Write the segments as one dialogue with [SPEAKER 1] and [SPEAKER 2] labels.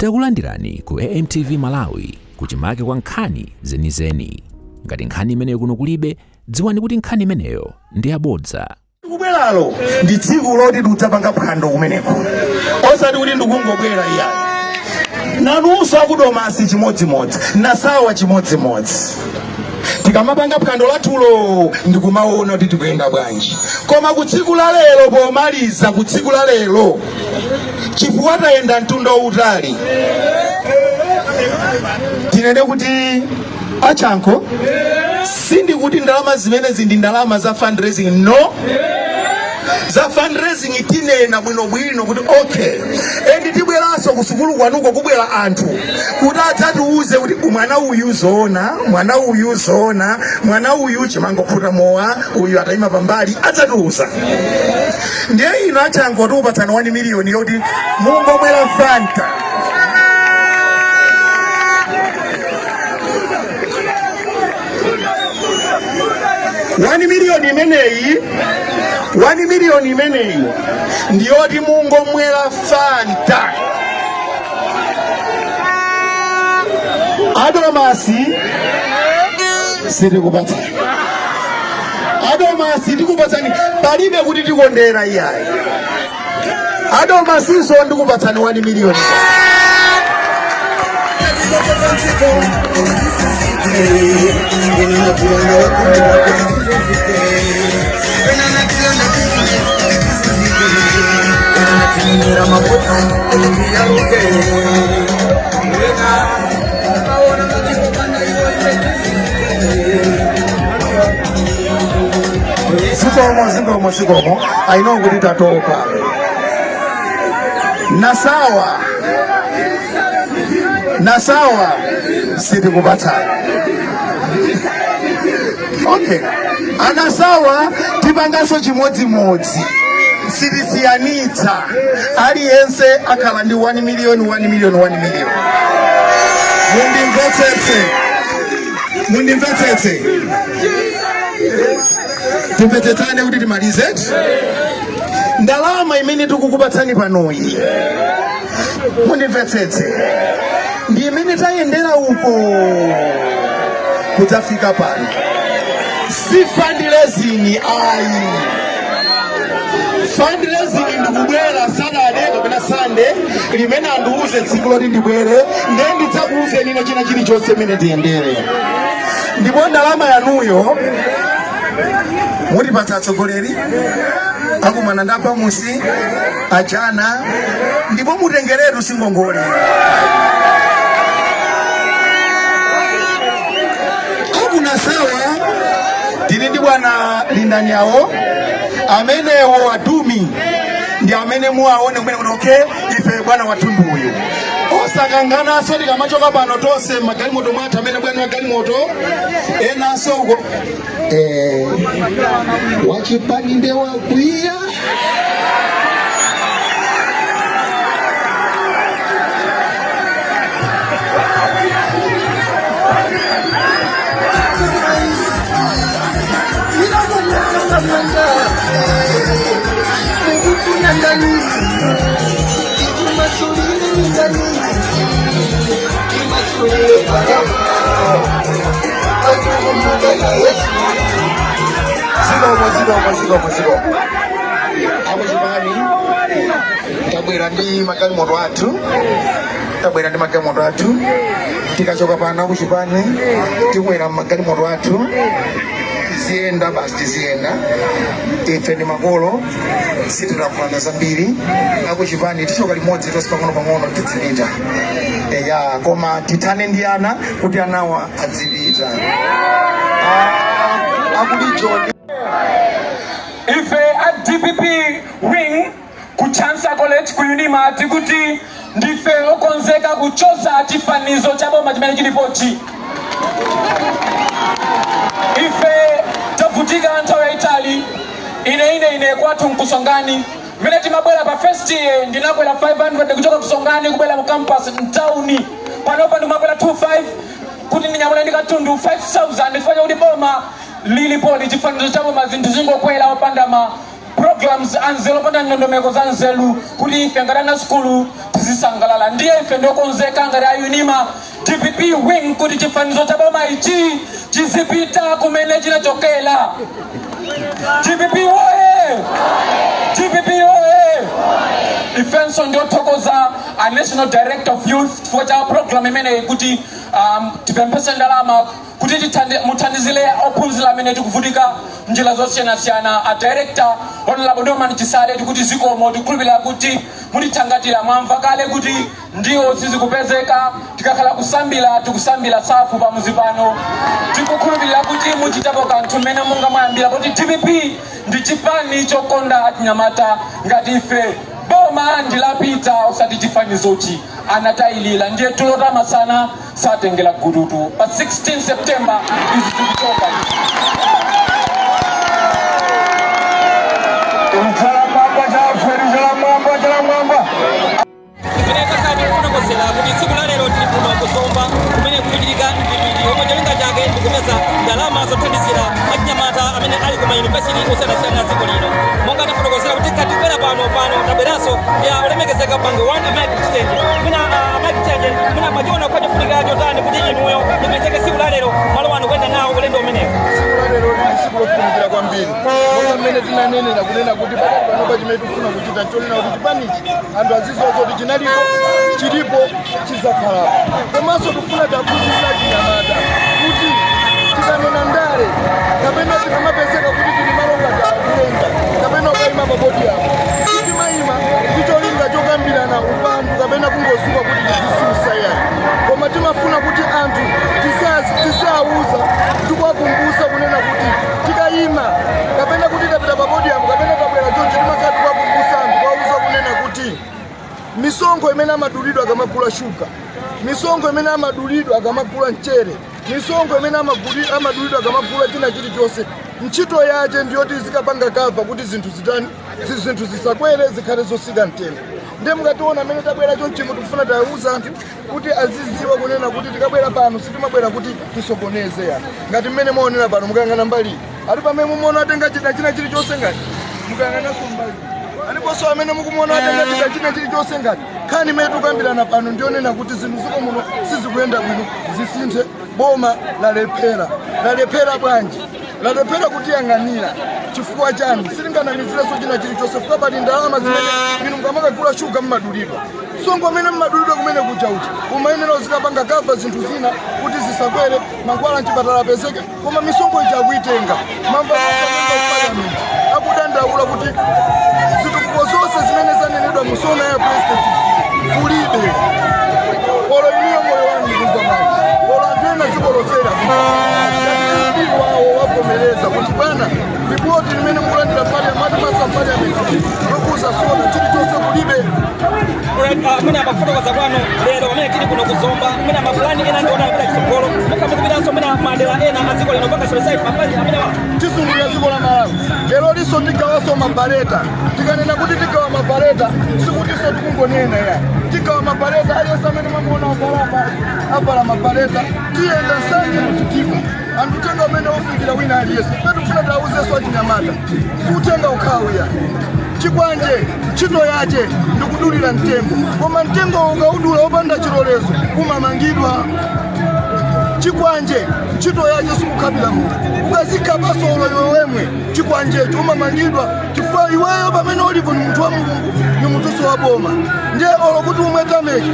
[SPEAKER 1] Takulandirani ku AMTV Malawi kuchimake kwa nkhani zenizeni. Ngati nkhani imeneyo kuno kulibe, dziwani kuti nkhani imeneyo ndi yabodza.
[SPEAKER 2] Kubweralo ndi tsiku loti tidzapanga phwando kumeneko, osati kuti ndikungobwera iyayi. Nanunso aku Domasi chimodzimodzi, Nasawa chimodzimodzi. Tikamapanga phwando lathulo ndikumaona kuti tikuyenda bwanji. Koma ku tsiku la lero, pomaliza ku tsiku la lero, chifukwa tayenda mtunda wautali, tinene kuti achanko sindikuti ndalama zimenezi ndi ndalama za fundraising, no. Za fundraising tinena bwinobwino kuti okay, and tibweranso ku sukulu kwanuko, kubwera anthu kuti adzatiuze kuti mwana uyu zoona, mwana uyu zoona, mwana uyu chimangokhuta mowa, uyu atayima pambali, adzatiuza. Ndiye ino achanko tikupatsani 1 miliyoni yoti mungomwera Fanta. 1 miliyoni imeneyi, 1 miliyoni imeneyi ndiyoti mungomwera Fanta. Adomasi sitikupatsani, Adomasi tikupatsani, palibe kuti tikondera iyayi. Adomasinso ndikupatsani 1 miliyoni. Zikomo, zikomo, zikomo. I know kuti tatopa. Nasawa, Nasawa sitikupatsani. Okay, anasawa tipanganso chimodzimodzi, sitisiyanitsa, aliyense akhala ndi 1 million, 1 million, 1 million. Mundimvetsetse, mundimvetsetse, timvetsetsane kuti timalize. Ndalama imene tikukupatsani panoyi, mundimvetsetse, ndi imene tayendera uko kudzafika pano, si fundraising ayi. Fundraising ndikubwera Saturday kapena Sunday limene andiuze tsiku loti ndibwere, ndiye ndidzakuuzeni ino china chilichonse imene tiyendere. Ndipo ndalama yanuyo mutipatsa atsogoleri akumana ndi apamusi ajana, ndipo mutengeretu, singongole. Akunasawa tili ndi bwana Lindani yawo amenewo, adumi ndi amene muwaone kumene kuti okay, ife bwana wathu ndi uyu. Osakanganaso tikamachoka pano tonse magalimoto mwathu, amene bwana wa galimoto enanso uko wachipani nde wakwiya. Zikomo, zikomo, zikomo, zikomo. Akuchipani tabwera ndi magalimoto athu, tabwera ndi magalimoto athu. Tikachoka pano akuchipani tikwera magalimoto athu, tiziyenda basi, tiziyenda. Ife ndi makolo, sitilankhulana zambiri. Akuchipani tichoka limodzi tonse pang'ono pang'ono tizipita, eya, koma tithane ndi ana kuti anawa adzipita. Ah, akuti John.
[SPEAKER 3] Ife a DPP wing ku Chancellor College ku Unima tikuti ndife okonzeka kuchosa chifanizo cha boma chimene chilipochi. Ife tavutika nthawi yayitali. Ine kwathu nkusongani, mmene timabwera pa first year ndinakwera 500 kuchoka kusongani kubwera mu campus mtauni. Panopa ndimakwera 25 kuti ndinyamule ndi katundu 5000 chifukwa chakuti boma lilipoli, chifanizo cha boma, zinthu zingokwera opanda ma programs anzeru, opanda ndondomeko za nzeru, kuti ife ngati ana sukulu tizisangalala. Ndiye ife ndiokonzeka ngati a UNIMA DPP wing kuti chifanizo cha boma ichi chizipita kumene chinachokera. DPP woye! DPP woye! Ifenso ndiothokoza a National Director of Youth chifukwa cha program imeneyi, kuti tipemphese ndalama kuti muthandizire ophunzira amene tikuvutika njira zosiyanasiyana. A Director, Honorable Norman Chisale, tikuti zikomo. Tikhulupirira kuti mutithangatira. Mwamva kale kuti ndiwo sizikupezeka, tikakhala kusambira tikusambira safu pamuzi pano. Tikukhulupirira kuti muchitapo kanthu mmene munga mwayambira, kuti DPP ndi chipani chokonda achinyamata ngati ife. Boma ndilapita, usati chifanizochi anatayilira. Ndiye tulota masana satengera gudutu. Pa 16 September izi zikuchoka izi.
[SPEAKER 4] Imene takhala tikufotokozera kuti tsiku la lero tili kuno kuZomba kumene kukuchitika mdipiti omwe cholinga chake ndikupeza ndalama zothandizira achinyamata amene ali ku mayunivesiti osiyanasiyana dziko lino. Monga tafotokozera kuti tikatibwera pano tabweranso ya olemekezeka bambo 1 a Mike Chitenje. Mwina a Mike Chitenje, mwina mwachiona kwa chofunikira chotani kuti inuyo mupezeke tsiku la lero malo ano kuyenda nawo ulendo umenewu?
[SPEAKER 5] Tsiku la lero lili tsiku lofunikira kwambiri, monga mmene tinanenera kunena kuti pakati panopa chimene tikufuna kuchita nchonena kuti chipanichi anthu azidziwa zoti chinalipo, chilipo, chizakhalapo. Komanso tikufuna tiaphunzitse achinyamata kuti tikanena ndale kapena tikamapezeka kuti tili malo ngati akulenga kapena ukayima pa podium, sitimayima ndi cholinga chokambirana upandu kapena kungozuka kuti tizisusa yani, koma timafuna kuti anthu tisawuza tikuwakumbutsa kunena kuti tikayima kapena kuti tapita pa podium kapena tabwera choncho, timakhala tikuwakumbutsa anthu, kuwauza kunena kuti misonkho imene amadulidwa akamagula shuga, misonkho imene amadulidwa akamagula mchere, misonkho imene amadulidwa akamagula china chilichonse, ntchito yache ndiyoti zikapanga cover kuti zinthu zitani, zinthu zisakwere, zikhale zosika mtengo. Ndiye mukationa amene tabwera chonchimo, tikufuna tawuza anthu kuti aziziwa kunena kuti tikabwera pano sitimabwera kuti tisokoneze ya. Ngati mmene mwaonera pano, mukayang'ana mbali ali pamene mumuona atenga chida china chilichonse, ngati mukayang'ananso mbali aliponso amene mukumuona atenga chida china chilichonse. Ngati nkhani imene tikukambirana pano ndionena kuti zinthu ziko muno sizikuyenda bwino, zisinthe. Boma lalephera. Lalephera bwanji? Lalephera kutiyang'anira. Chifukwa chani? Sitinganamizirenso china chilichonse, chifukwa pali ndalama zimene inu mukamakagula shuga mmadulidwa, msonkho amene mmadulidwa kumene kuja uja umayenera uzikapanga cover zinthu zina kuti zisakwere, mankhwala mchipatala apezeke, koma misonkho ija akuitenga. Mamva parliament akudandaula kuti zitukuko zonse zimene zanenedwa mu SONA ya president kulibe. Olo inuyo moyo wanu mukumva bwanji? Olo anthu ena dziko lonsera mp wawo wavomereza kuti bwana, ripoti limene mukulandira parliament, masa parliament lokuza SONA, chilichonse kulibe.
[SPEAKER 4] Mwina pakufotokoza kwanu lero pamene tili kuno kuZomba, mwina mapulani ena ndiona apita chitsogolo, mukhamukupitiranso mwina madera ena a dziko lino panga solicit mapulani amenewa?
[SPEAKER 5] Tizungulira dziko la Malawi. Lero liso tigawaso mabaleta. Tikanena kuti tigawa mabaleta, sikutinso tikungonena ya. Tigawa mabaleta, aliyense amene mamuona avalapa avala mabaleta. Tiyenda Nsanje kuchitipa, anthu uthenga umene ufikira wina aliyense. Ife tikufuna tiawuzenso achinyamata, siuthenga ukhawu ya chikwanje. Ntchito yache ndikudulira mtengo, koma mtengo ukaudula wopanda chilolezo umamangidwa. Chikwanje ntchito yache sikukhabira munthu, ukazikhapaso olo iwe wemwe chikwanjecho umamangidwa, chifukwa iweyo pamene ulipo ni munthu wa Mulungu, ni munthuso wa boma. Ndiye olo kuti umwe tameki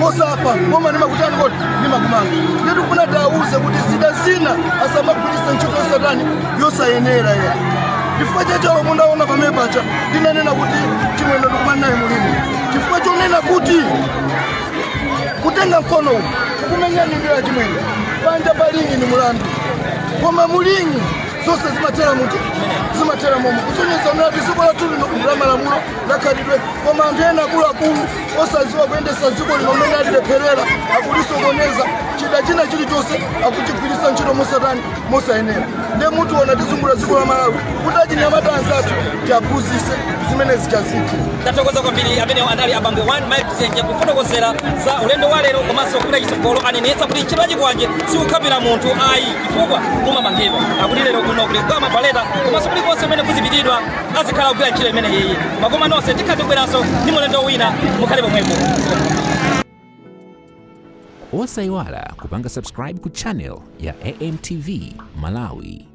[SPEAKER 5] kosafa, boma nimakutani kodi? Nimakumanga. Ndiye tikufuna tiawuze kuti zida zina asamagwiritse ntchito yosatani, yosayenera ya. Chifukwa chachalo mundaona pamene pacha ndinanena kuti Chimwendo ndikumana naye mulimi, chifukwa chonena kuti kutenga mkono uwu kukumenya nyumba ya Chimwendo panja palingi ni mulandu, koma mulingi zonse zimathera muti, zimathera momo, kusonyeza kuti dziko lathu lino ndi la malamulo, lakhalidwe, koma anthu ena akuluakulu osaziwa kuyendesa dziko lino mmene alilepherera akulisokoneza. Chida china chilichonse akuchigwiritsa ntchito mosatani, mosayenera. Ndiye mutiona tizungulira dziko la Malawi kuti achinyamata anzathu tiaphunzitse zimene zichazithe.
[SPEAKER 4] Tathokoza kwambiri. Amenewo anali abambo 1 Mike Chizenje kufotokozera za ulendo wa lero komanso kupita chitsogolo. Anenetsa kuti ntchito yachikwanje sikukhapira munthu ayi, chifukwa umamangidwa. Akuti lero kuno kuli kugawa mabaleta, komanso kulikonse kumene kuzipitidwa azikhala kugwira ntchito imene iyi. Makoma nonse, tikhala tikubweranso ndi mulendo wina, mukhale pomwepo.
[SPEAKER 1] Osayiwala kupanga subscribe ku channel ya AMTV Malawi.